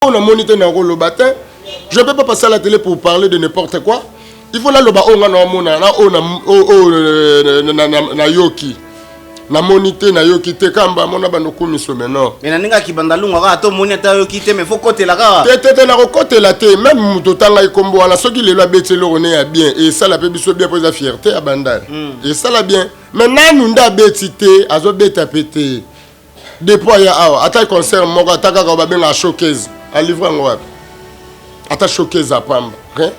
Oyo namoni te nakoloba te. Je peux pas passer à la télé pour parler de n'importe quoi. Il faut naloba oyo nga naomona na oyo nayoki. Namoni te, nayoki te, kamba mona bando komiso mais non. Mais na ndenge ya kibanda lunga kaka ata omoni ata oyoki te mais faut kotela kaka. Te te te nakokotela te meme moto otanga ye kombo wana soki lelo abeti eloko ne ya bien esala pe biso bien po eza fierté ya bandal. Esala bien mais nanu nde abeti te azobeta pe te. Depuis aya awa ata concert moko ata kaka babengaka showcase a livre yango wapi? Ata showcase ya pamba rien.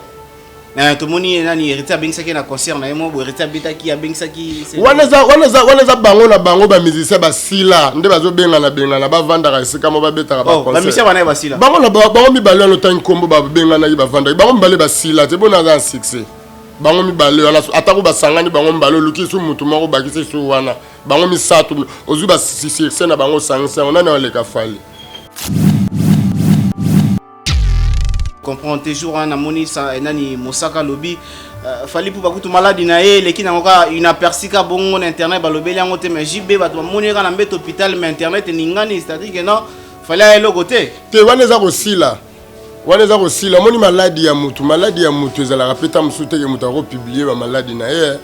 Eh, tomoni ye nani héritier abengisaki na concert na ye moko boye héritier abetaki abengisaki wana eza wana eza wana eza bango na bango ba musicien basila nde bazobengana bengana bavandaka esika moko babetaka ba oh, concert ba musicien bana basila bango na bango mibale wana otangi nkombo babenganaki bavandaki bango mibale basila te bona aza na succès bango mibale wana atako basangani bango mibale oluki su motu moko obakisi su wana Bango misatu ozwi ba succès na bango osangisi yango nani aleka Fally? Comprendre te jour wana namoni nani Mosaka alobi euh, Fally Ipupa kutu maladi na ye eleki nango kaka inaperçu ka bongo na internet balobeli yango te mais JB bato bamoni ye kaka na mbeto hôpital mais internet eningani c'est-à-dire que non Fally aya eloko te. Te wana eza kosila wana eza kosila omoni maladi ya mutu maladi ya mutu ezalaka pe ta mosusu teke mutu akopublie ba maladi na ye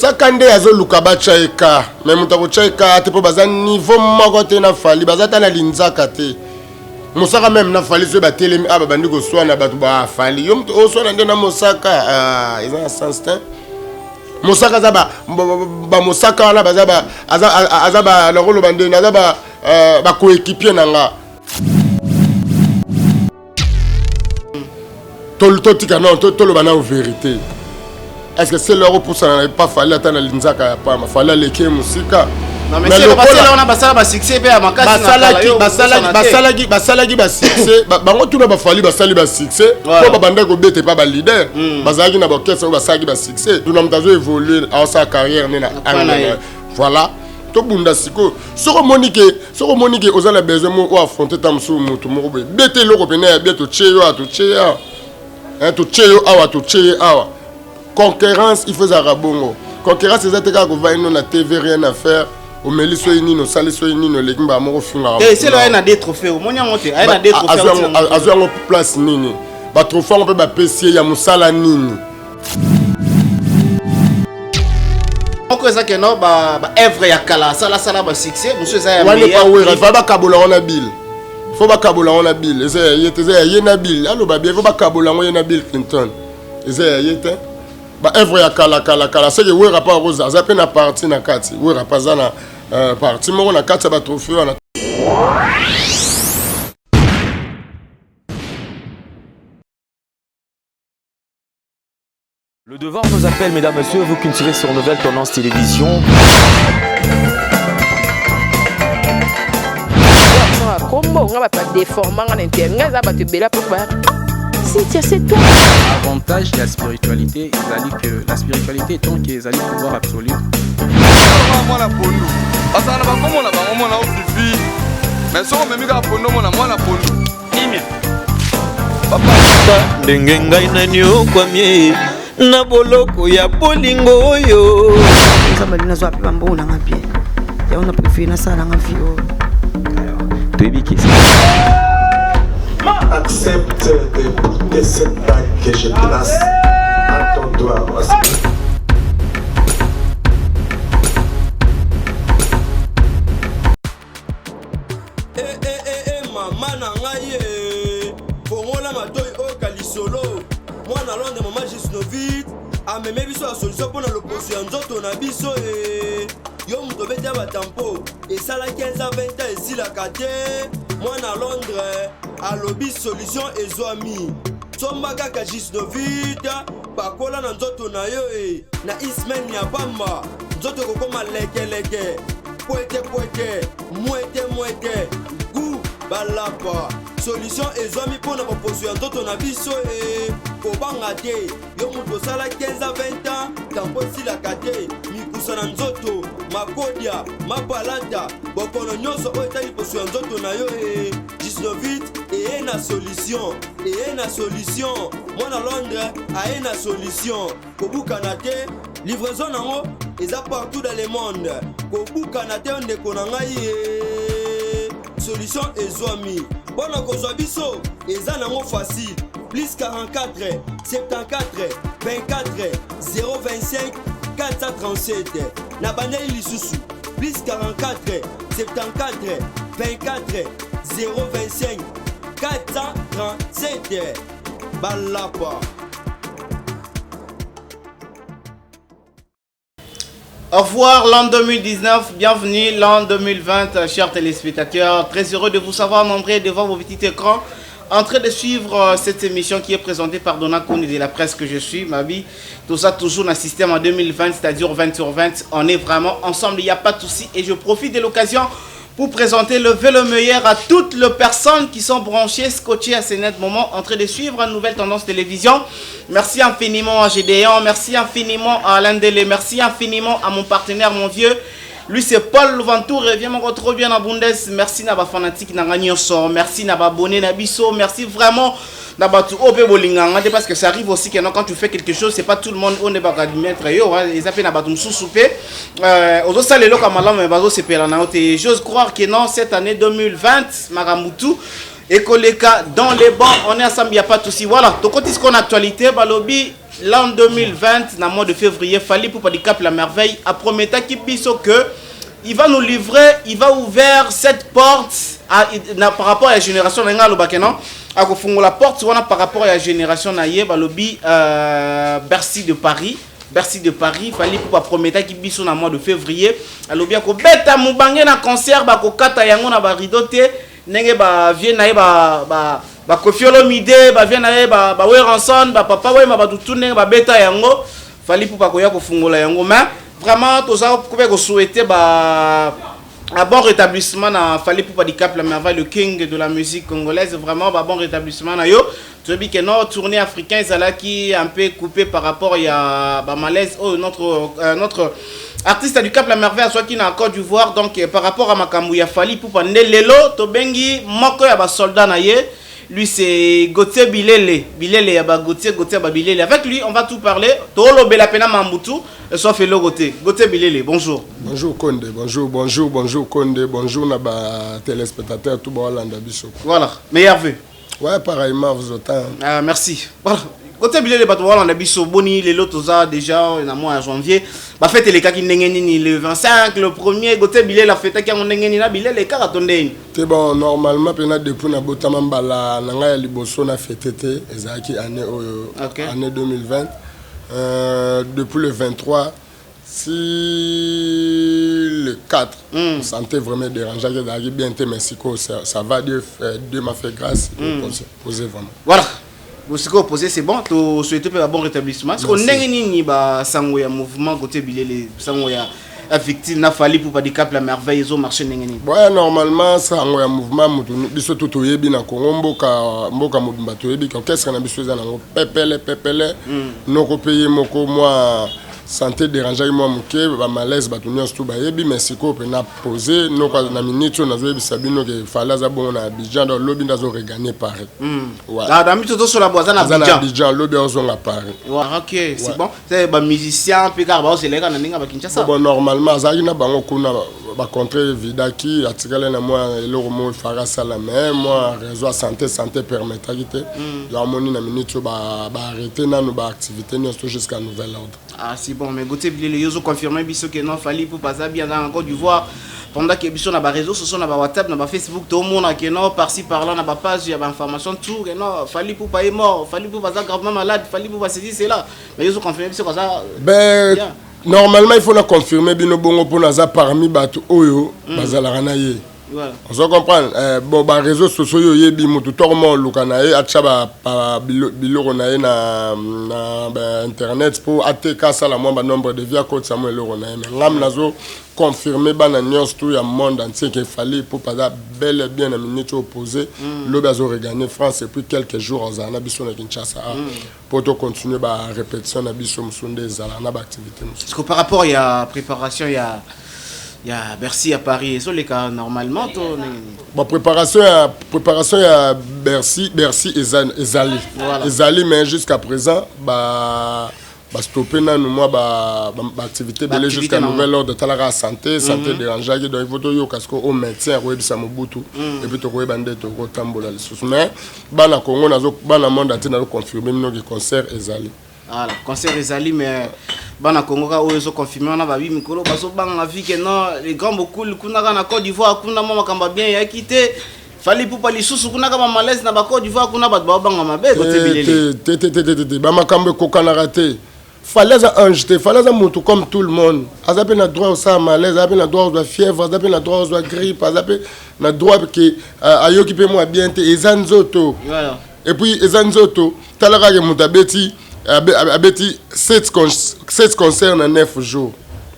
saka nde azoluka batya ye ka me moto akotya ye ka te mpo baza niveau moko te na fali baza ata na linzaka te mosaka meme na fali soki batelemi a babandi koswana bato bafali yo moto oswana nde na mosaka ah, eza na sens te mosaka aza bamosaka wana baza aza nakoloba ndeni aza ba euh, ba coéquipier na nga totika non toloba nao vérité est ce que selo akopusana na pa fali ata na linzaka ya pamba fali aleki ye mosika basalaki basuccès bango tuna bafali basali basuccès mpo babandaki kobeta epa baleader hmm. bazalaki na baorchestre oyo basalaki basuccès tuna moto azo évolue aosala carrière ne na angle voilà tobunda sikoyo soki omoni ke soki omoni ke oza na besoin moko oaffronte ta mosusu motu moko boye beta eloko pene ya bien totie yo awa totie ye awa totie yo awa totie ye awa concurrence il faut ezalaka bongo concurrence eza te kaka kovandi no na tv rien à faire omeli soki nini osali soki nini oleki mbala moko ofingaka azwi yango place nini batrophée yango mpe bapesi ye ya mosala nini moko eza ke no ba ba œuvre ya kala asala sala ba succès mosusu eza ya wana epa wera fa bakabola yango na bill fo bakabola yango na bill eza ya ye te eza ya ye na bill aloba bien fo bakabola yango ye na bill clinton eza ya ye te ba œuvre ya kala kala kala seke wera mpe akoza aza mpe na parti na kati wera mpe aza na euh, parti moko na kati ya batrophée wana. Le devoir nous appelle, mesdames, messieurs, vous qui nous suivez sur Nouvelle Tendance Télévision. kombo nga bato badeforma nga na inter nga eza bato ebele apo bayaka ah, Cynthia c'est toi. Avantage ya spiritualité ezali que la spiritualité étant que ezali pouvoir absolu. Mwana pondu azala na bakombo na bango mwana ofifi mais soki omemi kaka pondu omona mwana pondu kimia ndenge ngai naniokwami na boloko ya bolingo oyo nzambe alingi nazwa mpe bambongo nanga bien yango na prefere nasala nanga vie oyo toyebi kesi Accepte de porter cette bague que je place à ton doigt. Eh, eh, eh, eh, mama na ngai eh. Fongola matoi oyoka lisolo. Mwana Londres mama Gisnovit ameme biso ya solution mpo na loposo ya nzoto na biso eh. Yo moto obeti ya batampo esala 15 ans 20 ans esilaka te. Mwana Londres alobi solution ezwami. Somba kaka Gisnovit pakola na nzoto na yo e na ismen ya pamba nzoto ekokoma lekeleke pwete pwete mwete mwete gu balapa solution ezwami mpo na baposo ya nzoto na biso e kobanga te yo moto osala 15 a 20 ans tampo esilaka te mikusa na nzoto makodia mapalata bokono nyonso oyo etali poso ya nzoto na yo e gisnovit eye na solution eye na solution mwana londres aye na solution Kobukana te, livraison nango eza partout dans le monde. Kobukana te ndeko na ngai. Solution ezwami. Mpo na kozwa biso eza nango facile. Plus 44 74 24 025 437. Na bandeli lisusu plus 44 74 24 025 437. Balapa. Au revoir l'an 2019, bienvenue l'an 2020, chers téléspectateurs. Très heureux de vous savoir nombreux devant vos petits écrans, en train de suivre cette émission qui est présentée par Donna Kouni de la presse que je suis, ma vie. Tout ça toujours dans le système en 2020, c'est-à-dire 20 sur 20. On est vraiment ensemble, il n'y a pas de souci. Et je profite de l'occasion pour présenter le vélo meilleur à toutes les personnes qui sont branchées, scotchées à ce net moment, en train de suivre une nouvelle tendance télévision. Merci infiniment à Gédéon, merci infiniment à Alain Délé, merci infiniment à mon partenaire, mon vieux. Lui c'est Paul Ventour, revient mon trop bien en Bundes. Merci na ba fanatique na nyonso, merci na ba abonné na biso, merci vraiment na batu oyo pe bolinganga te, parce que ça arrive aussi que non, quand tu fais quelque chose, c'est pas tout le monde oyo nde bakadmettre yo, hein. Eza pe na bato mosusu pe ozosala eloko ya malamu me bazosepela na yo te. J'ose croire que non, cette année 2020 makambo tout ekoleka dans les bons. On est ensemble, y a pas de souci. Voilà, tokoti sikoyo na actualité. Balobi l'an 2020, na mois de février, Fally Ipupa Dicap la Merveille aprometaki biso que il va nous livrer, il va ouvrir cette porte par rapport à la génération na nga. Alobaki non, akofungola porte wana par rapport à la génération na ye. Balobi Bercy de Paris, Bercy de Paris, Fally Ipupa aprometaki biso na mois de février. Alobi akobeta mobange na concert, bakokata yango na barideau te, ndenge bavieux na ye baKoffi Olomide, bavieux na ye baWerrason, bapapa Wemba, batutu, ndenge babeta yango, Fally Ipupa koya kofungola yango. Mais vraiment toza mpe kosouhaiter ba un bon rétablissement na Fally Ipupa Dicap la Merveille, le king de la musique congolaise. Vraiment ba bon rétablissement na yo. Toyebi que non, tournée africain ezalaki un peu coupé par rapport ya ba malaise oyo notre artiste du Cap la Merveille azwaki na Côte d'Ivoire. Donc par rapport à makambo ya Fally Ipupa nde lelo tobengi moko ya basoldat na ye. Lui c'est Gauthier Bilele, Bilele ya ba Gauthier, Gauthier ba Bilele. Avec lui on va tout parler, tolobela pena mambutu sauf eloko te. Gauthier Bilele, bonjour. Bonjour Konde, bonjour, bonjour, bonjour Konde, bonjour na ba téléspectateurs tout bolanda biso. Voilà, meilleur vœu. Ouais, pareillement vous autant. Ah, merci. Voilà. Gauthier Bilele, bato bolanda biso, boni lelo toza déjà na mois ya janvier. Ba fête elekaki ndenge nini le 25, le premier? Gauthier Bilele afetaki yango ndenge nini na Bilele kaka to ndeni? Te, bon, normalement mpena depuis nabotama, mbala na ngai ya liboso na fête te ezalaki année oyo, année 2020, depuis le 23 si le 4, santé vraiment dérangeaki, ezalaki bien te, mais sikoyo ça va, Dieu, Dieu m'a fait grâce, posé vraiment. Voilà. Bon, sikoyo posé, c'est bon. To souhaiter mpe ba bon rétablissement. Sikoyo ndenge nini basango ya mouvement Gauthier Bilele, sango ya victime na Fally Ipupa Dicap la Merveille ezomarche ndenge nini? Ouais, normalement sango ya mouvement, motu biso to toyebi na Kongo, mboka mobimba toyebi ke orchestre na biso eza nango pepele pepele. Noko mpe ye moko mwa santé dérangeaki mwa moke, bamalaise, bato nyonso to bayebi, mais sikoyo mpena posé. Noko na minute oyo nazoyebisa bino ke Fally aza bongo na Abidjan, donc lobi nde azoregagner Paris. Ouais. Ah, na miso tosola bo aza na aza na Abidjan. Abidjan, lobi azonga Paris. Ouais, ok, c'est bon. C'est bamusicien mpe kaka baoseleka na ndenge ya bakinshasa. Bon, normalement azalaki na bango kuna, bacontre evidaki, atikali na mwa eloko moko efaka asala, mais mwa réseau ya santé permettaki te. Yo amoni na minute oyo baarrêter nanu baactivité nyonso jusqu'à nouvel ordre. Ah, c'est bon, mais Gauthier Bilele, yo confirmé biso que non, Fally Ipupa aza bien dans Côte d'Ivoire. Pendant que biso na ba réseaux sociaux, na ba WhatsApp, na ba Facebook, tout le monde que non, par-ci par-là, na ba page, il y a ba information tout que non, Fally Ipupa est mort, Fally Ipupa aza gravement malade, Fally Ipupa ceci c'est là. Mais yo confirmé biso comme ça. Ben, Bien. normalement il faut na confirmer bino bongo mpo naza parmi bato oyo bazalaka na ye. Ozo comprendre, bon, baréseau sociaux oyo oyebi, motu toko mwa oluka na ye atya biloko na ye na bainternet mpo ateka, asala mwa banombre de vues, akotisa mwa eloko na ye. Mais ngam nazo confirmer bana nyonso tu ya monde entier ke Fally Ipupa aza bel et bien na minute oyo posé, lobi azoregagner France et puis quelques jours azala na biso na Kinshasa mpo tocontinue barépétition na biso mosusu nde ezala na baactivité mosusu. Parce que par rapport ya préparation ya Bercy à Paris, ezoleka normalement to ndenge nini? Bon, préparation ya Bercy ezali. Ezali, mais jusqu'à présent ba Bastoppe nanu mwa baactivité ebele jusqu'à nouvel ordre. Talaka santé, santé dérangeaki, donc il faut toyoka sikoyo o médecin akoyebisa Mobutu et puis tokoyeba nde tokotambola lisusu. Mais bana Congo, nazo bana monde entier, nazoconfirme bino ke concert ezali. Voilà, concert ezali, mais bana Congo kaka oyo ezoconfirme wana, babi mikolo bazobanga vi ke non, les grands bokul kuna kaka na Côte d'Ivoire kuna, mwa makambo ya bien eyaki te. Fally Ipupa lisusu kuna kaka bamalaise na bacôte d'Ivoire kuna, bato baobanga mabe kote bilele. Te, te, te, te, te, te, bamakambo ekokanaka te. Fally aza ange te. Fally aza motu comme tout le monde. Aza mpe na droit osala malaise, aza mpe na droit ozwa fièvre, aza mpe na droit ozwa grippe, aza mpe na droit ke ayoki mpe mwa bien te. Eza nzoto. Et puis eza nzoto. Tala kaka moto abeti 7 concert na 9 jours,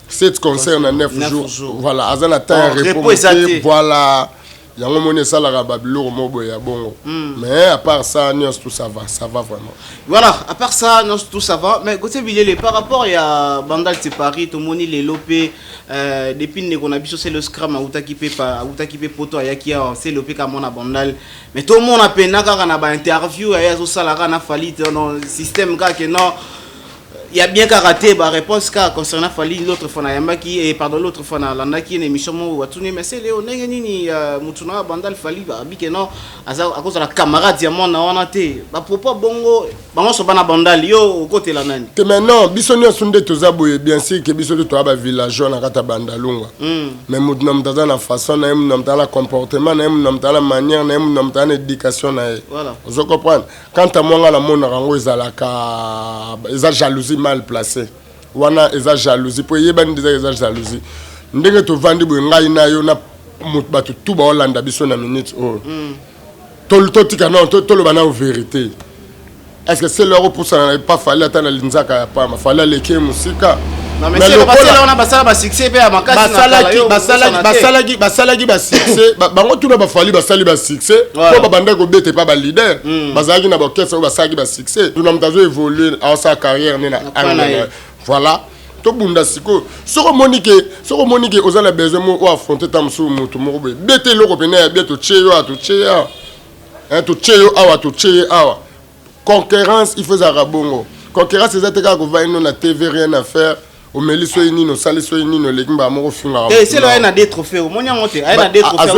7 concert na 9 jours. Voilà, aza na temps ya repos. Voilà, yango moni esalaka babiloko moko boye ya bongo. Mais à part ça nyonso tout ça va, ça va vraiment. Voilà, à part ça nyonso tout ça va. Mais Gauthier Bilele, par rapport ya Bandal c'est Paris, tomoni lelo mpe depuis ndeko na biso c'est le scram autaki mpe poto, ayaki awa, c'est le mpe kamona Bandal, mais tomona mpena kaka na bainterview aye azosala kaka na Fally te, non système kaka ke non ya bien kaka te, baréponse kaka concernant Fally. L'autre fois nayambaki, eh, pardon, l'autre fois nalandaki na émission moko, batuni: mais c'est leo ndenge nini mutu na Bandal Fally babi ke non, aza akozala camarade ya mwana wana te? Bapropos bongo, bango nyonso bana Bandal, yo okotela nani? Te, mais non, biso nyonso nde toza boye. Bien sûr ke biso te toya bavillageois na kati ya Bandalungwa, mais motu na moto aza na façon na ye, motu na moto aza na comportement na ye, motu na moto aza na manière na ye, motu na moto aza na éducation na ye. Ozo comprendre? Quant à moi, nga namonaka yango ezalaka eza jalousie mal placée. Wana eza jalousie mpo eyebani deja eza jalousie. Ndenge tovandi boye, ngai na yo na bato tu baolanda biso na minute oyo, totika non, toloba nao vérité. Est ce que sele akopusana na epa Fally ata na linzaka ya pamba? Fally aleki ye mosika. Basalaki basuccès bango tuna baFally, basali basuccès mpo babandaki kobeta epa baleader, bazalaki na baorchestre oyo basalaki basuccès. Tuna moto azo évolue, aosala carrière ne na angle na ye. Voilà, tobunda sikoyo. Soki omoni ke oza na besoin mo oyo affronte ta mosusu motu moko boye, bete eloko pene ya bien, totie yo awa, totie ye awa, totie yo awa, totie ye awa. Concurrence, il faut ezalaka bongo. Concurrence eza te kaka kovai no na TV, rien à faire, omeli soki nini, osali soki nini, oleki mbala moko ofingaka. Eselo aye na deux trophée, omoni yango te? Aye na deux trophée.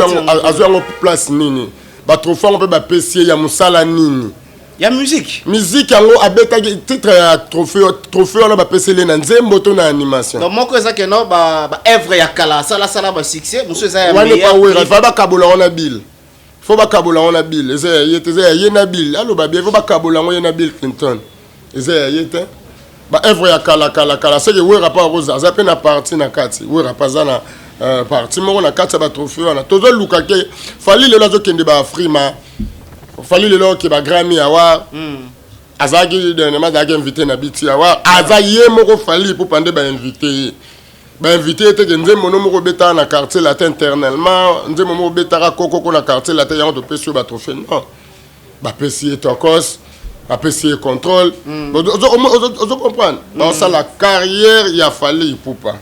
Azwi yango place nini? Batrophée yango mpe bapesi ye ya mosala nini? Ya musique. Musique yango abetaki titre ya trophée. Trophée wana bapeseli ye na nzembo to na animation? Donc moko eza keno baœuvre ya kala asalasala basuccès, mosusu eza ya wana epa Wera. Fa bakabola yango na Bill, fo bakabola yango na Bill. Eza ya ye te, eza ya ye na Bill. Aloba bien, fo bakabola yango ye na Bill Clinton. Eza ya ye te. Baœuvre ya kala kala kala, seke Wera mpo akoza aza mpe na parti na kati. Wera mpe aza na parti moko na kati ya batrophée wana. Tozoluka ke Fally lelo azokende baAfrima, Fally lelo oke baGrammy Award. Azalaki dernièrement, azalaki invité na BET Award. Aza ye moko Fally Ipupa nde bainvité ye. Bainvité ye teke nzembo no moko obetaka na Quartier Latin internellement, nzembo moko obetaka kokoko na Quartier Latin, yango topesi yo batrophée. Non, bapesi ye Tokos, bapesi ye Contrôle. Ozo comprendre? Baosala carrière ya Fally Ipupa,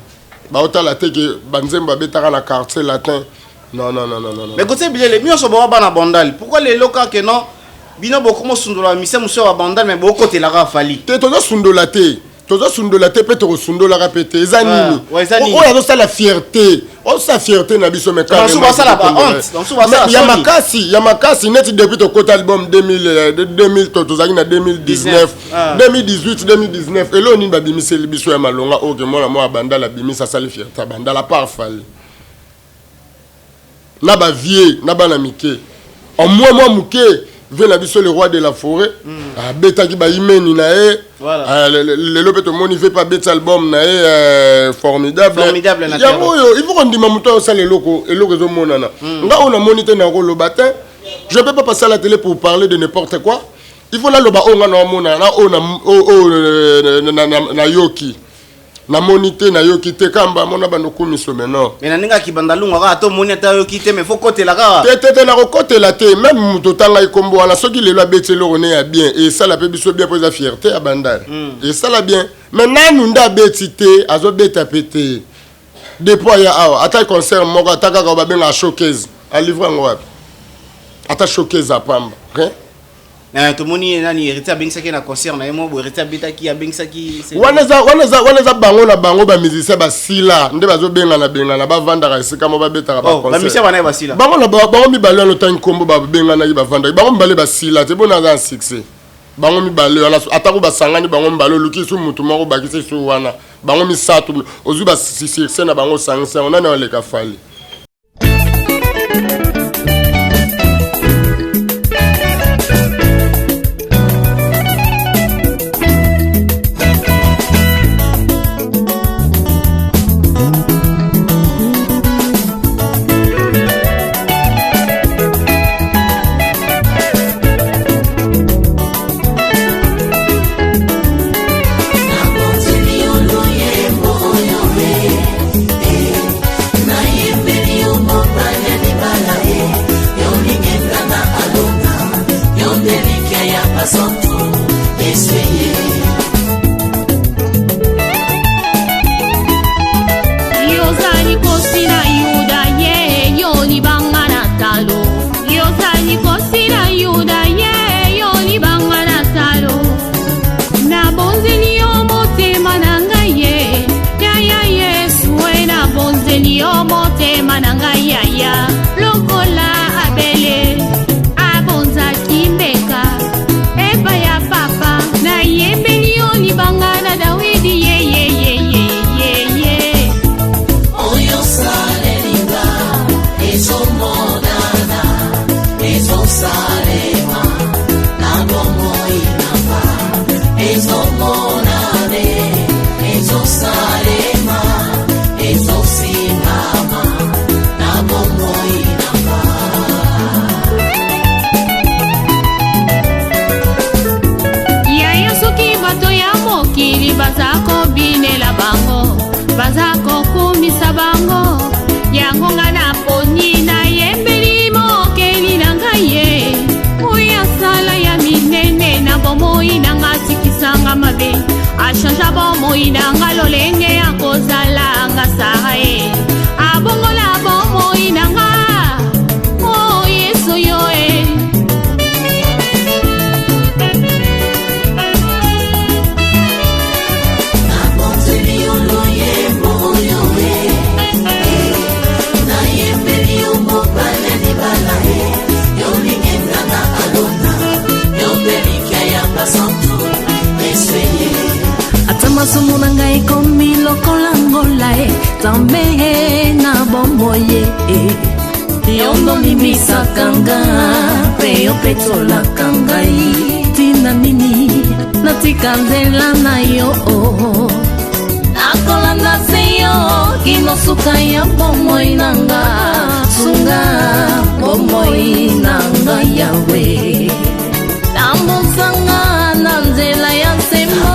baotala te ke banzembo babetaka na Quartier Latin. Non, non, non, non, non. Mais côté bilele nyonso bawa bana Bandal, pourquoi lelo kaka non, bino bokoma osundola mise mosusu ya babandal, mais bokotelaka Fally? Te, tozosundola te, tozosundola te mpe tokosundolaka mpe te. Eza nini oyo azosala fierté, osala fierté na biso? Mais ya makasi, ya makasi neti depuis tokota album 2000, tozalaki na 2019, 2018, 2019, eloo nini babimiseli biso ya malonga oyo ke mwana mwa Bandala abimisi asali fierté ya Bandala par Fally na bavieux na bana mike? Au moins mwa moke ve na biso le roi de la forêt abetaki bayimeni na ye. Lelo mpe tomoni ve mpe abeti album na ye Formidable. Yango oyo il faut kondima moto oyo osala eloko, eloko ezomonana. Nga oyo namoni te, nakoloba te. Je peux pas passer à la télé pour parler de n'importe quoi. Il faut naloba oyo nga naomona na oyo nayoki. Namoni te, nayoki te, kamba mona bando kumiso, mais non. Mais na ndenge akibanda lunga kaka, to omoni ata oyoki te, mais faut kotela kaka. Te, te, te, nakokotela te. Même moto otanga ekombo wana, soki lelo abeti eloko ne ya bien, esala mpe biso bien mpo eza fierté ya Bandal, esala bien. Mais nanu nde abeti te, azobeta mpe te. Depuis aya awa, ata concert moko, ata kaka babengaka showcase, alivre yango wapi? Ata showcase apamba, rien. Eh, tomoni nani héritier abengisaki na concert na ye moko héritier abetaki abengisaki wana eza wana eza wana eza bango na bango ba musicien basila nde bazobengana bengana bavandaka esika mo babetaka ba oh, ba musicien bana basila bango na bango mibale wana otangi nkombo babenganaki bavandaki bango mibale basila te bona aza na succès bango mibale wana atako basangani bango mibale oluki su motu moko obakisi su wana bango misato ozwi ba succès na bango osangisi yango nani aleka fali Ata masumu na ngai ekomi lokola ngola e nzambe na bomoi e yo ndolimbisaka nga mpe yo petolaka ngai ntina nini natika nzela na yo nakolanda se yo kino suka ya bomoi na nga sunga bomoi na nga yawe tambusanga na nzela ya sembo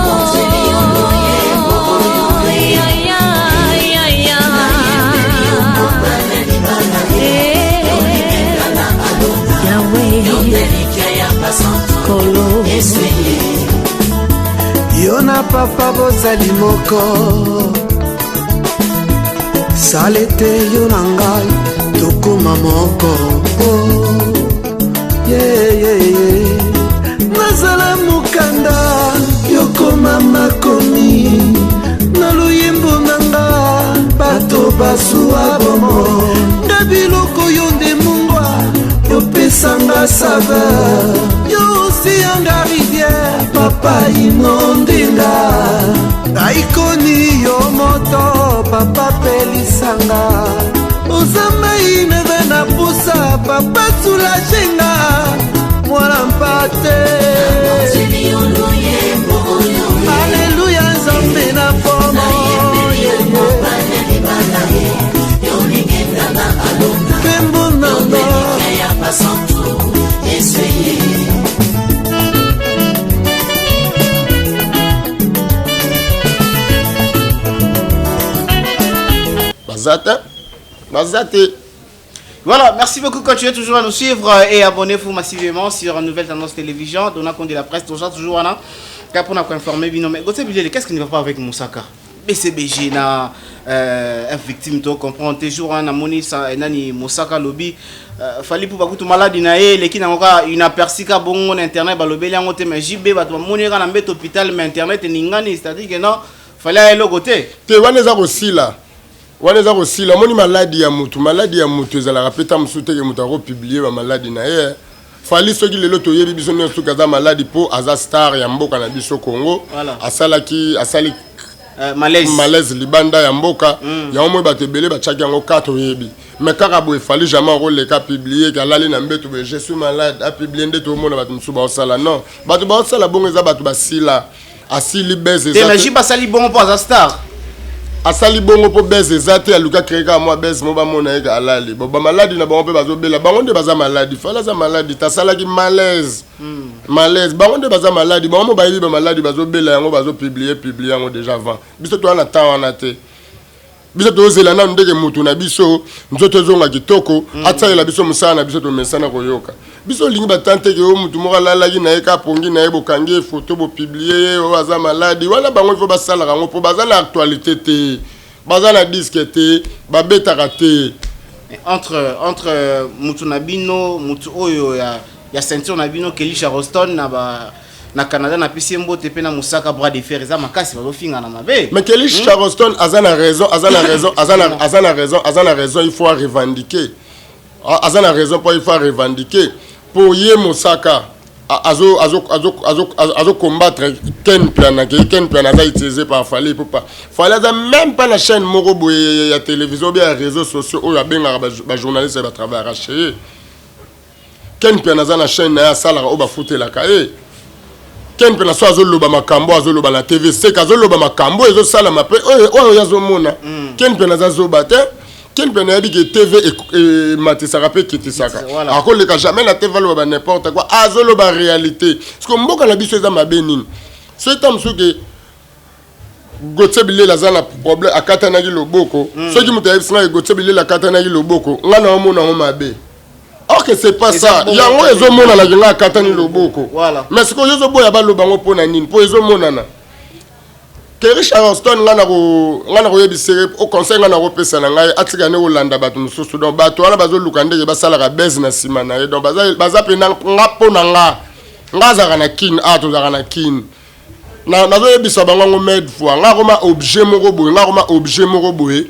yo na papa bozali moko sala ete yo na ngai tokoma moko oh. yeah, yeah, yeah. nazala mokanda yokoma makomi na loyembo na nga bato basuwa bomo nde biloko yo nde mungwa yopesanga saveur yo osiyanga rivière papa inondinga aikoni yo moto papa pelisanga oza mai neve na pusa papa soulagenga mwana mpate aleluya nzambe na pomo nkembo nanga baza te baza te Voilà, merci beaucoup. Continuez toujours à nous suivre euh, et abonnez-vous massivement sur Nouvelle Tendance Télévision. Donna Condé la presse, toujours toujours là. Car pour nous informer, mais Gauthier Bilele, qu'est-ce qui ne va pas avec Moussaka? BCBG na F victime to comprendre te jour wana namoni sa nani Mosaka lobi Fally Ipupa kutu maladi na ye eleki nango kaka inaperçu ka bongo na internet balobeli yango te, mais JB bato bamoni ye kaka na mbeto hôpital, mais internet eningani, c'est-à-dire que non, Fally aya eloko te. Te, wana eza kosila, wana eza kosila. Omoni, maladi ya mutu, maladi ya mutu ezalaka mpe ta mosusu teke moto akopublier bamaladi na ye. Fally, soki lelo toyebi biso nyonso soki aza maladi, mpo aza star ya mboka na biso Congo. Asalaki, asali malaise. Malaise libanda ya mboka. Yango moi bato ebele batiaki yango ka toyebi. Mais kaka boye, Fally jamais akoleka publier ke alali na mbeto boye, "Je suis malade", apublier nde toomona bato mosusu baosala. Non, bato baosala bongo eza bato basila, asili bese. Te, mais JB asali bongo mpo aza star. Asali bongo mpo bese eza te, aluka créer kaka mwa bese mo bamona ye ka alali. Bon, bamaladi na bango mpe bazobela, bango nde baza maladi. Fally aza maladi te, asalaki malaise. Malaise, bango nde baza maladi, bango mo bayebi bamaladi bazobela yango, bazopublier publier yango déjà avant. Biso toza na temps wana te. Biso tozela nanu ndenge mutu na biso nzoto ezonga kitoko, atialela biso mosala na biso tomesana koyoka. Biso olingi batanteke oyo mutu moko alalaki na ye ka pongi na ye, bokangi ye foto, bopublier ye oyo aza maladi. Wana bango ifo basalaka yango mpo baza na actualité te, baza na disque te, babetaka te. Entre mutu na bino, mutu oyo ya ceinture na bino, Kelly Charleston na ba na Canada, napesi ye mbote, mpe na Mosaka, bras de fer eza makasi, bazofingana mabe. Mais Kelly Charleston aza na raison, aza na raison, aza na raison, aza na raison. Il faut revendiquer. Aza na raison mpo il faut revendiquer mpo ye Mosaka azo combattre Ken Piana, ke Ken Piana aza utilisé par Fally Ipupa. Fally aza même pas na chaîne moko boye ya télévision ou bien ya réseaux sociaux oyo abengaka bajournaliste oyo batravaillaka chez ye. Ken Piana aza na chaîne na ye asalaka oyo bafutelaka ye. Ken Piana so azoloba makambo, azoloba na TV sek, azoloba makambo ezosalama mpe oyo azomona. Ken Piana aza zoba te. Ken Piana ayebi ke TV ematisaka mpe ekitisaka. Akoleka jamais na TV aloba ba n'importe quoi, azoloba réalité. Parce que mboka na biso eza mabe nini? So eta mosusu ke Gautier Bilela aza na problème, akatanaki loboko. Soki moto ayebisi ngai Gautier Bilela akatanaki loboko, ngai na omona yango mabe, or que c'est pas ça. Yango ezomonanaki ngai akatani loboko. Mais sikoyo ozoboya baloba yango mpo na nini? Mpo ezomonana. Kerry Charleston, ngai na koyebisa o conseil ngai nakopesa na ngai, atika nde kolanda bato mosusu. Donc bato wana bazoluka ndenge basalaka bese na nsima na ye. Donc baza mpe nga mpo na nga, nga azalaka na Kine, awa tozalaka na Kine. Nazoyebisa bango yango maintes fois, nga akoma objet moko boye, nga akoma objet moko boye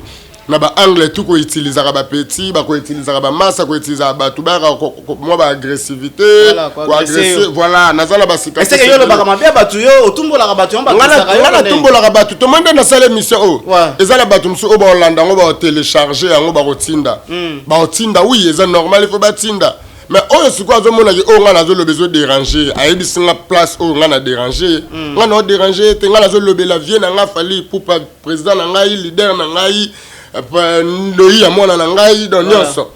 na baangle tu koutilisaka bapetits, bakoutilisaka bamasa, koutilisaka bato bayaka mwa baagressivité, koagresser. Voilà, naza na basika. Yo olobaka mabe ya bato, yo otumbolaka bato. Nga natumbolaka bato tomoi nde nasala émission oyo, eza na bato mosusu oyo baolanda yango, baotélécharger yango, bakotinda, bakotinda. Oui, eza normal, il faut batinda. Mais oyo sikoyo azomonaki oyo ngai nazoloba ezodéranger, ayebisi nga place oyo ngai na déranger. Ngai na odéranger te, ngai nazolobela vie na ngai Fally Ipupa, président na ngai, leader na ngai, ndoi ya mwana na ngai. Donc nyonso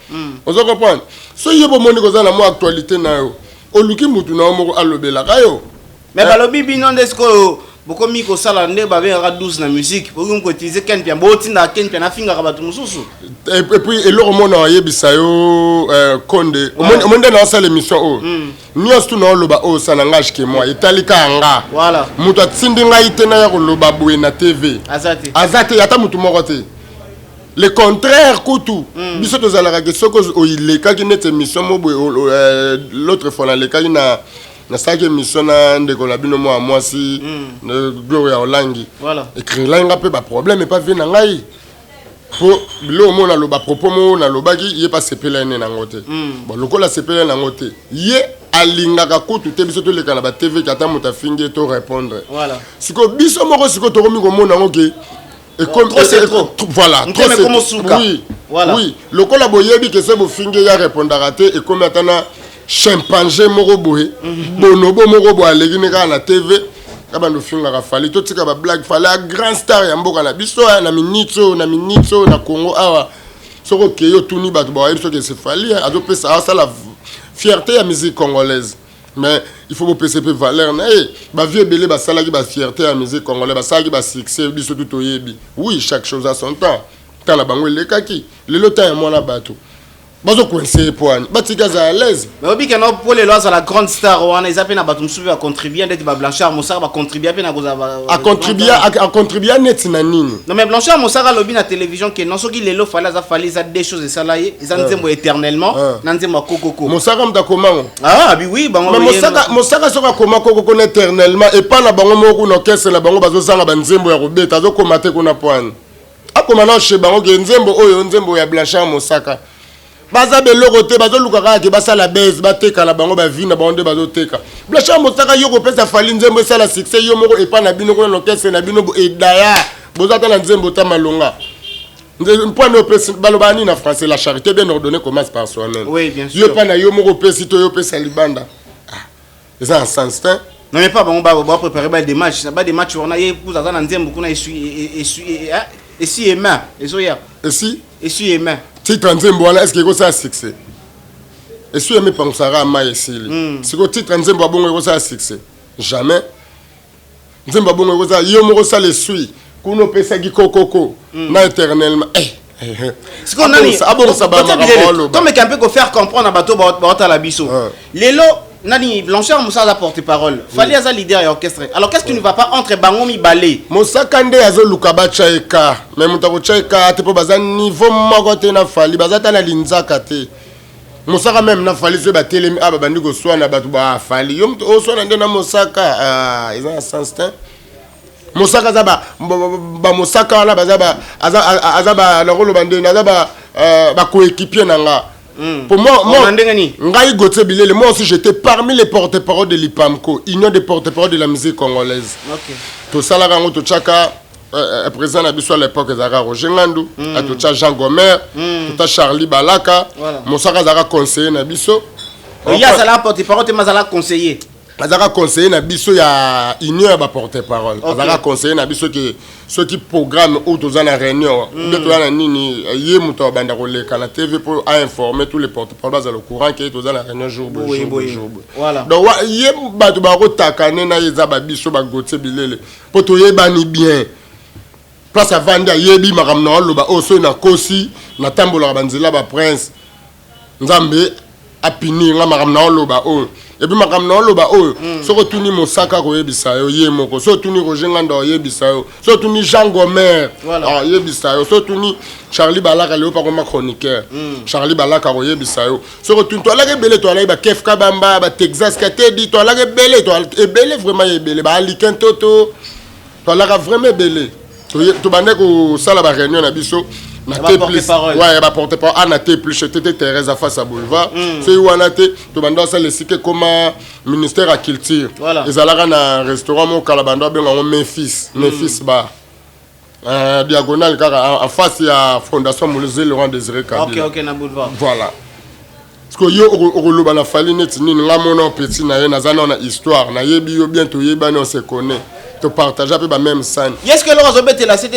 ozo comprendre. So ye bomoni koza na mwa actualité na yo, oluki mutu na yo moko alobelaka yo. Mais balobi bino nde sikoyo bokomi kosala nde babengaka 12 na musique, bokomi koutiliser Ken Pian, botindaka Ken Pian afingaka bato mosusu. Et puis eloko mona oyebisa yo, Konde, omoni nde naosala émission oyo nyonso tu naoloba oyo, ça n'engage que moi, etali kaka nga. Moto atindi ngai te naya koloba boye na TV. Aza te. Aza te, ata motu moko te. Le contraire kutu, biso tozalaka ke soki oyilekaki neti émission mo boye, l'autre fois nalekaki na nasalaki émission na ndeko na bino mwa mwasi, Gloria Olangi. Ecréelaki nga mpe baproblème epa vie na ngai, po biloko mo naloba, propos mo nalobaki, ye mpe asepela ye ne nango te. Bon, lokola asepela ye nango te, ye alingaka kutu te biso toleka na batv ke ata moto afingi ye to répondre. Sikoyo biso moko sikoyo tokomi komona yango ke Trop, c'est trop. Voilà. Trop, c'est trop. Oui. Oui, lokola boyebi ke se bofingi ye arépondaka te, ekomi ata na chimpanzé moko boye, bonobo moko boye, aleki ne kaka na TV ka bando ofingaka Fally. Totika bablague. Fally ya grand star ya mboka na biso aya na minute oyo, na minute oyo na Congo awa, soki okei otuni bato, bayebi soki ese Fally azopesa, asala fierté ya musique congolaise. Mais il faut bopesa mpe valeur na ye. Bavie ebele basalaki bafierté ya musique congolais, basalaki basuccès, biso tu toyebi. Oui, chaque chose a son temps. Temps na bango elekaki, lelo temps ya mwana bato. Bazocoincer ye po ani batika azala à l'aise. Mais oyebi ke no po lelo azala grande star wana, eza mpe na bato mosusu mpe bacontribua, ndeti bablanchard Mosaka bacontribua mpe na kozala. Acontribua neti na nini? Non, mais Blanchard Mosaka alobi na télévision ke non, soki lelo Fally aza Fally, eza deux choses esala ye, eza nzembo éternellement na nzembo ya kokoko. Mosaka moto akomango? Ah bi oui, bango. Mais Mosaka soki akoma kokoko na éternellement, epa na bango moko kuna, orchestre na bango bazozanga banzembo ya kobeta, azokoma te kuna po ani akoma na chez bango ke nzembo oyo nzembo ya Blanchard Mosaka. Baza beloko te, bazoluka kaka ke basala base, bateka na bango bavi na bango nde bazoteka. Blanchard Mosaka, yo kopesa Fally nzembo esala succès, yo moko epa na bino kuna na orchestre na bino edaya boza ata na nzembo ta malonga mpo ani opesi. Balobaka nini na français? La charité bien ordonnée commence par soi-même. Oui, bien sûr. Yo mpa na yo moko opesi to yo opesa libanda? Ah, eza na sens te. Non, mais pas bango ba préparer ba des matchs, ba des matchs wana, ye kuza aza na nzembo kuna essuie main ezoya. Esi Essuie main. Titre nzembo wana, est ce que ekosala succès? Essuie main epangusaka mai esili. Sikoyo titre nzembo ya bongo ekosala succès? Jamais. Nzembo ya bongo ekosala, yo moko osala essuie kuna, opesaki kokoko na éternellement, eh. Sikoyo nani abongisa bamakambo aloba? Tomeka mpe kofaire comprendre na bato baotala biso lelo. Nani, Blanchard Mosaka aza porte parole, Fally aza leader ya orchestre, alors qu'est-ce qui ne va pas entre bango mibale? Mosaka nde azoluka batya eka, mais moto akotya eka te mpo baza niveau moko te na Fally, baza ta na linzaka te. Mosaka même na Fally, soki batelemi a babandi koswana, bato bafali yo moto oswana nde na Mosaka. Ah, eza na sens te. Mosaka aza bamosaka wana baza aza nakoloba ndeni, aza bacoéquipier na nga. Pour moi, moi, ngai Gauthier Bilele, moi aussi j'étais parmi les porte-parole de l'IPAMCO, Union des porte-parole de la musique congolaise. Tosalaka yango, totiaka président na biso à l'époque ezalaka Roger Ngandu, totia Jean Gomer, tota Charlie Balaka. Mosaka azalaka conseiller na biso. Ye azalaka porte-parole te, ma azalaka conseiller. Azalaka conseiller na biso ya union ya baporte parole. Azalaka conseiller na biso ke soki programme oyo toza na réunion nde toza na nini, ye moto abanda koleka na TV mpo ainformer tous les porte parole bazala au courant ke toza na réunion jour boye, jour boye, jour boye. Donc ye bato bakotakane na ye eza babiso baGautier Bilele mpo toyebani bien. Place avandi ayebi makambo na oloba oyo. Soki nakosi, natambolaka banzela baprince, Nzambe apunir nga. Makambo na oloba oyo, et puis makambo na oloba oyo, soki otuni Mosaka koyebisa yo ye moko, soki otuni Roger Nganda oyebisa yo, soki otuni Jean Gomer ayebisa yo, soki otuni Charlie Balaka, leo pakoma chroniqueur, Charlie Balaka koyebisa yo. Soki otuni, toalaki ebele, toalaki bakef Kabamba, batexas Katedi, toalaki ebele, ebele vraiment ebele, baalikin toto, toalaka vraiment ebele. Tobande kosala baréunion na biso na T plus, ouais, baporte parole a na T plus tete Thérèse face à boulevard. Soki wana te, tobanda osala esika ekoma ministère ya culture, ezalaka na restaurant moko kala, bando abenga yango Memphis, Memphis bar, diagonale kaka en face ya fondation Mzee Laurent Désiré Kabila. Ok, na boulevard. Voilà. Parce que yo okoloba na Fally neti nini? Nga mona petit na ye, naza nao na histoire, nayebi yo bien, toyebani, on se connaît, topartage mpe bameme sani. Ye ce que eloko azobetela se te,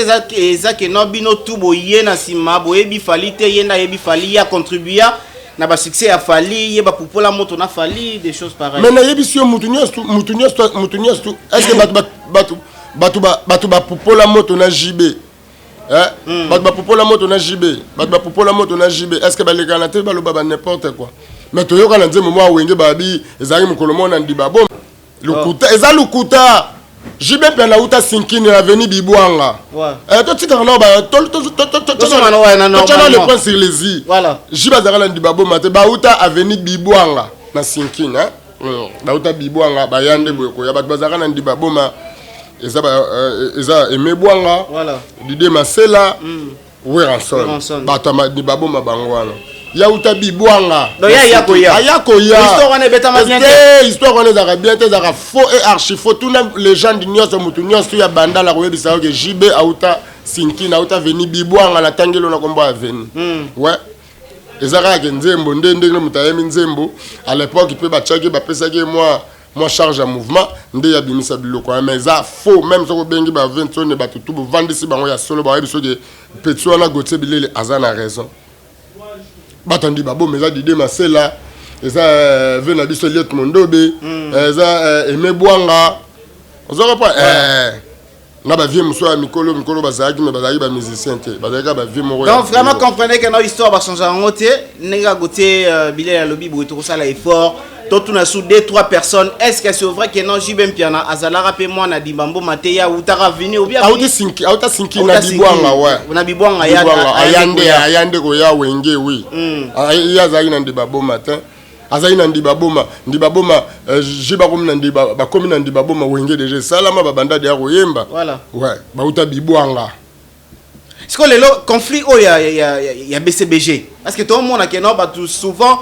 eza ke no bino tu boye na nsima boyebi Fally te, ye nde ayebi Fally, ye acontribua na basuccès ya Fally, ye bapupola moto na Fally, des choses pareilles. Mais nayebisi yo, mutu nyonso, mutu nyonso, mutu nyonso, est ce que bato bapupola moto na JB, eh? Bato bapupola moto na JB, bato bapupola moto na JB, est ce que balekana te baloba ba n'importe quoi? Mais toyoka na nzembo mwa Wenge, babi ezalaki mokolo moko na ndiba bo lokuta, eza lokuta. JB mpe nauta Sinkini na avenue Bibwanga. Totikaka nao, totyana le point sur les i. JB azalaka na ndiba boma te, bauta avenue Bibwanga na Sinkini, bauta Bibwanga, baya nde boye koya. Bato bazalaka na ndiba boma eza eza Aimé Bwanga, Dide Masela, Werrason, bato ya baboma bango wana yauta Bibwanga. Aya koya, histoire wana ezalaka bien te, ezalaka faux et archi faux. Tuna légende nyonso, motu nyonso ya Bandala koyebisa yo ke JB auta Sinkini, auta avenue Bibwanga. Natangeli na kombo ya avenue, ouais. Eza kaka ke nzembo nde ndenge moto ayemi nzembo à l'époque mpe batiaki, bapesaki mwa mwa charge ya mouvement nde yabimisa biloko wana. Mais eza faux. Même soki obengi ba Ventone, bato tu bovandisi bango ya solo, bayebi soki petit wana Gautier Bilele aza na raison. Bato andi baboma eza Dide Masela, eza ve na biso Eliot Mondobe, eza Aimé Bwanga, ozoka po. Na ba vieux mosusu ya mikolo mikolo bazalaki, mais bazalaki ba musicien te, bazalaki kaka ba vieux moko. Donc vraiment, comprenez que na histoire bachange yango te. Ndenge agotie Bilele alobi boye, tokosala effort totuna su deux trois personnes: est ce que c'est vrai que non, JB Mpiana azalaka mpe mwana Dimbamboma te, ye awutaka vini obi? Auti sinki, auta sinki na Bibwanga, ouais. Na Bibwanga ya. Bibwanga, aya nde, aya nde koya Wenge, oui. Ye azalaki na Ndiba Boma te, azalaki na Ndiba Boma, Ndiba Boma. Je bakomi na Ndiba, bakomi na Ndiba Boma, Wenge déjà esalama, babanda deya koyemba. Ouais, bauta Bibwanga. Sikoyo lelo conflit oyo ya BCBG, parce que toomona ke no bato souvent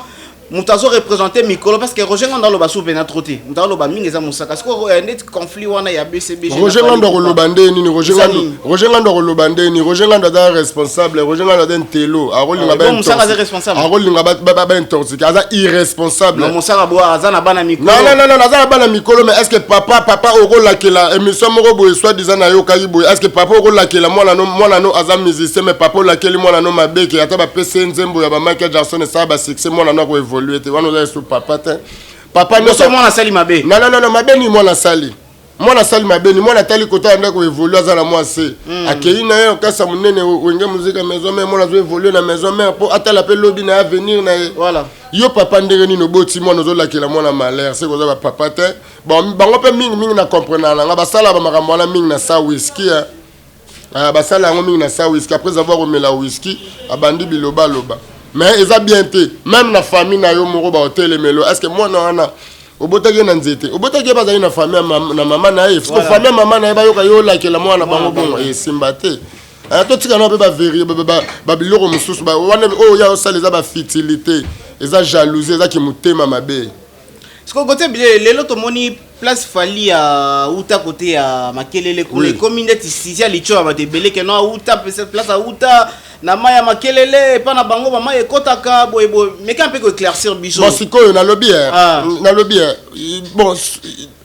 moto azoreprésente mikolo, parce que Roger Ngando aloba su mpena trop te, moto aloba mingi eza Mosaka. Sikoyo neti conflit wana ya BCBG na Roger Fally Ngando Ipupa. Akoloba nde nini Roger Eza Ngando? nini? Roger Ngando akoloba nde nini? Roger Ngando aza responsable, Roger Ngando aza ntelo, akolinga Ah, bon, Mosaka aza responsable. Akolinga baintoxique, aza irresponsable. Non, Mosaka bo aza na bana mikolo. Non, non, non, non, aza na bana mikolo, mais est ce que papa okolakela émission moko boye, soit disant nayokaki boye, est ce que papa okolakela mwana no, mwana no aza musicien, mais papa olakeli mwana no mabe ke ata bapesi ye nzembo ya baMichael Jackson esala basuccès, mwana no akoévolue te? Wana oza esu papa te, papa. Nyonso mwana asali mabe. Non, non, non, non, mabe nini mwana asali? Mwana asali mabe ni mwana atali kota ya ndako évolue, aza na mwa se akei na ye okasa monene Wenge Musica Maison Mère, mwana azo évolue na Maison Mère mpo atala mpe lobi na avenir na ye. Yo papa, ndenge nini oboti mwana, ozolakela mwana malheur? Seke oza bapapa te. Bon, bango mpe mingimingi na comprendre na nga, basala bamakambo wana mingi na sa whisky, eh. Ah, basala yango mingi na sa whisky. Après avoir komela whisky, abandi bilobaloba, mais eza bien te. Même na famille na yo moko baotelemelo. Est ce que mwana wana obotaki ye na nzete, obotaki ye, bazali na famille ya na mama na ye? Parce que famille ya mama na ye bayoka yo olakela mwana bango bongo, esimba te. Ah, totika na mpe baveri babiloko mosusu wana oyo ya osala, eza bafutilité, eza jalousie, ezaki motema mabe. Sikoyo kote bile lelo tomoni place Fally auta kote ya makelele kuna. Ekomi ndeti sisi ya litio ya bato ebele ke no auta place, auta na mai ya makelele epa na bango, bamai ekɔtaka boye boye. Meka mpe koéclaircir biso. Bon, sikoyo nalobi nalobi bon,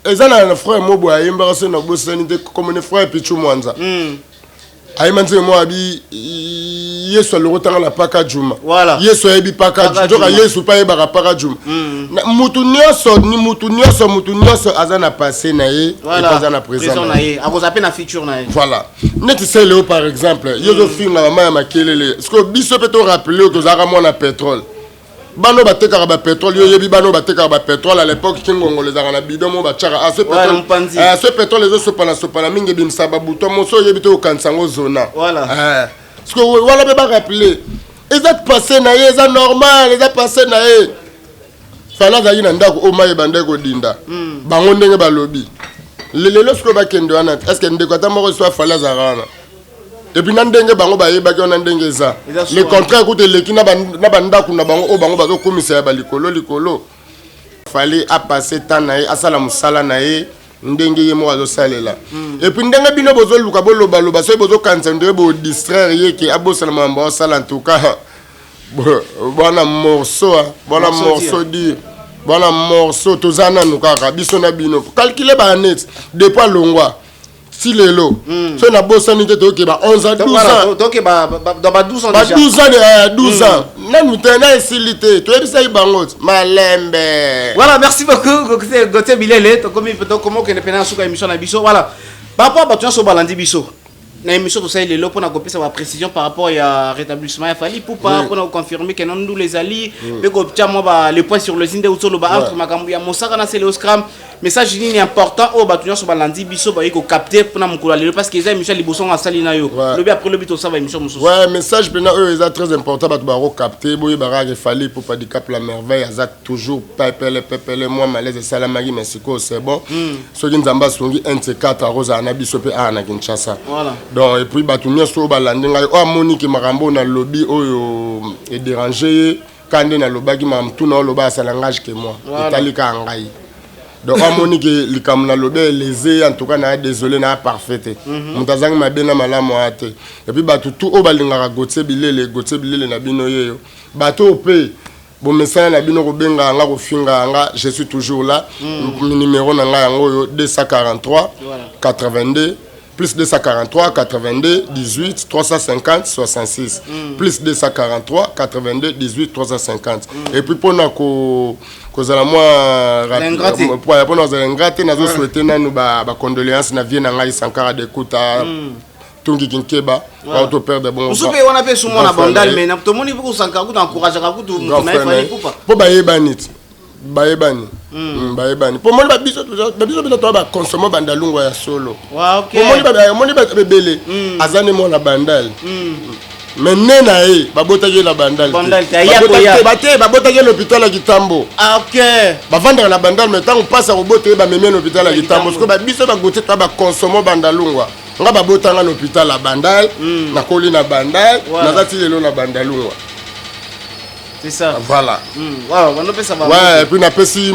eza na frère mo boye ayembaka, so nabosani te komone, frère Pichu Mwanza. Ayemba nzembo moko abi Yesu alokotanga na paka juma. Yesu ayebi paka. Paka nzoka Juma. Yesu mpe ayebaka paka juma. Mutu nyonso ni mutu nyonso, mutu nyonso aza na passé na ye, epe aza na présent présent na na ye. Ye akozala mpe na futur na ye. Voilà, neti Celeo par exemple, yo ozofinga mama ya makelele. Sikoyo biso mpe torappeler oyo tozalaka mwana pétrole, bano batekaka bapétrole. Yo oyebi bano batekaka bapétrole à l'époque, kingongolo ezalaka na bidon mo batiaka ah, ce Ouais, na mopanzi. Ah, ce pétrole ezosopana sopana mingi, ebimisa babouton moso oyebi te, okanisa yango zona. Sikoyo wana mpe barappeler, eza passé na ye, eza normal, eza passé na ye. Fally azalaki na ndako oyo mai ebandaki kodinda bango ndenge balobi lelo. Sikoyo bakende wana, est ce que ndeko ata moko so aFally azalaka wana? Et puis na ndenge bango bayebaki wana, ndenge eza Eza le so. Contraire kuta eleki na bandako na bango oyo bango bazokumisa ya balikolo likolo. Fally apase temps na ye, asala mosala na ye ndenge ye moko azosalela. Et puis ndenge bino bozoluka bolobaloba, soki bozokanisa ndenge bodistraire ye ke abosana makambo aosala, en tout cas bwana morceau, ah, bwana Morceau. Morceau dur, bwana morceau. Toza nanu kaka biso na bino, calcule baneti depuis alongwa si lelo, so nabosani te, toyoke ba 11 ans, 12 ans. Toke dans ba 12 ans ba déjà. 12 ans, 12 ans nanu te, na esili te, toyebisaki bango ti malembe. Voilà, merci beaucoup Gauthier, Gauthier Bilele. Tokomi tokomi okende pena na suka émission na biso. Voilà, par rapport à bato nyonso balandi biso na émission tosali lelo mpona kopesa baprécision par rapport ya rétablissement ya Fally Ipupa, mpona koconfirme ke non, ndula ezali, mpe kotia mwa le point sur le i nde uti oloba entre makambo ya Mosaka na Celeo Scram. Message nini important oyo bato nyonso balandi biso bayi kocapter mpona mokolo ya lelo? Parce que eza émission ya liboso ngo asali na yo. Lobi, après lobi, tosala émission mosusu. Ouais, message mpena oyo eza très important, bato bakocapter, boyebaka ke Fally Ipupa Dicap la Merveille aza toujours pepele pepele. Mwa malaise esalamaki, mais sikoyo c'est bon. Soki Nzambe asungi, 1 c 4 akozala na biso mpe awa na Kinshasa. Donc et puis bato nyonso oyo balandi ngai, oyo amoniki makambo oyo nalobi oyo edérange ye, ka nde nalobaki makambo tuna oloba asa langage que moi. Etali kaka ngai. Donc oyo amoni ke likambo nalobi eleze, en tout cas naa désolé, naa parfait te. Moto azangi mabe na malamu aya te. Et puis bato tu oyo balingaka Gauthier Bilele, Gauthier Bilele na bino yeyo, bato oyo mpe bomesana na bino kobenga yanga, kofinga yanga, je suis toujours là. Numéro na ngai yango oyo: 243 82, plus 243 82 18 350 66, plus 243 82 18 350. Et puis mpona ko kozala mwa mpona kozala ingrat te, nazo souhaite nanu bacondoléance na vie na ngai Sankara Dekuta, Tungi Kinkeba, auto perdre bon. Mosusu mpe wana mpe sumo na Bandal, mais tomoni mpe kosankara kutu encourageaka kutu motu na ye Fally Ipupa. Mpo bayebani ti bayebani, bayebani mpo omoni babiso biso toa baconsomme Bandalungwa ya solo. Omoni bato ebele aza ne mwana Bandal, mais ne na ye babotaki ye na Bandal te, babotaki ye na hôpital ya Kitambo. Bavandaka na Bandal, mais ntango mpasi ya kobota ye, bamemi ye na hôpital ya Kitambo. Sikoyo babiso bagotie toa baconsomme Bandalungwa. Nga babotanga na hôpital ya Bandal, nakoli na Bandal, naza ti lelo na Bandalungwa. C'est ça. Voilà. Wow, bandopesa ba. Ouais, et puis napesi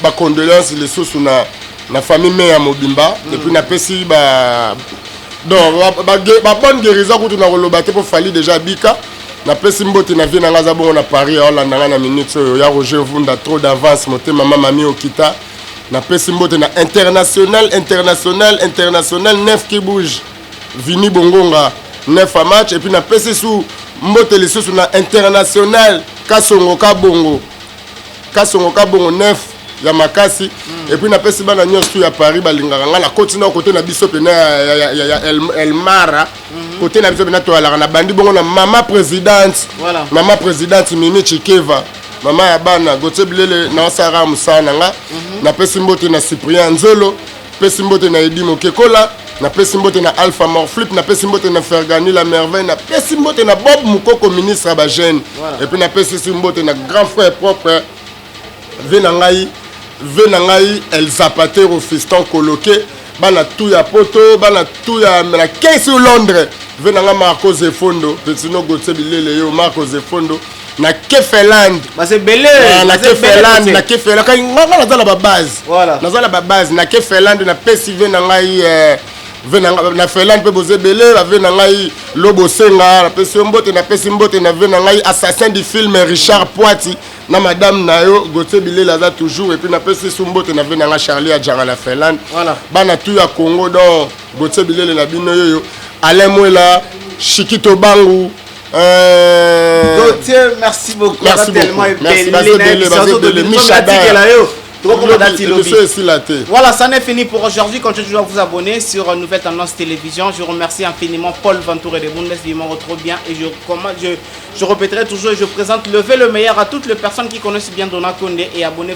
bacondoléance lisusu na famille me ya mobimba, et puis napesi ba donc babonne guérison kutu na koloba te mpo Fally déjà bika. Napesi mbote na vie na nga aza bongo na Paris, aolanda nga na minute oyo, ya Roger Vunda, trop d'avance, motema ma mami okita. Napesi mbote na international, international, international, neuf qui bouge, Vini Bongonga, neuf à match. Et puis napesi su mbote lisusu na international Kasongo Kabongo, Kasongo Kabongo, neuf ya makasi. Et puis napesi bana nyonso ya Paris balingaka nga. Nakoti na kote na biso pena ya Elmara, kote na biso pena toyalaka na bandi bongo na mama présidente. Voilà. Mama présidente Mimi Chikeva, mama ya bana Gautier Bilele, naosalaka mosala na nga. Napesi mbote na Cyprien Nzolo, napesi mbote na Edi Mokekola, napesi mbote na Alpha Morflip, napesi mbote na Fergani la Merveille, napesi mbote na Bob Mokoko, ministre ya bajeune. Voilà. Et puis napesi si mbote na grand frère propre, ve na ngai, ve na ngai El Zapatero, fiston Koloke, bana tu ya Poto, bana tu ya na kesi Londres, ve na ngai Marco Zefondo, petino Gautier Bilele, yo Marco Zefondo na Kefeland. Baza ebele. Na Kefeland, na Kefeland kai nga naza na babase. Voilà. Naza na babase na Kefeland. Napesi ve na ngai ve na na Finlande mpe boza ebele, bave na ngai Lobosenga, napesi yo mbote. Napesi mbote na ve na ngai assassin du film Richard Poiti na madame na yo. Gautier Bilele aza toujours. Et puis napesi su mbote na ve na ngai Charlie Adjanga na Finlande. Voilà. Bana tu ya Congo, donc Gautier Bilele na bino yoyo, Alain Mwela, Shikito Bangu. Gauthier, merci beaucoup. Merci tellement. Beaucoup. Merci, baza ebele, baza ebele. Micha esila te. Voilà, ça n'est fini pour aujourd'hui. Continuez toujours à vous abonner sur Nouvelle Tendance Télévision. Je remercie infiniment Paul Ventour et de Bundes. Il m'en retrouve bien. Et je répéterai toujours et je présente le le meilleur à toutes les personnes qui connaissent bien Dona Condé et abonnez.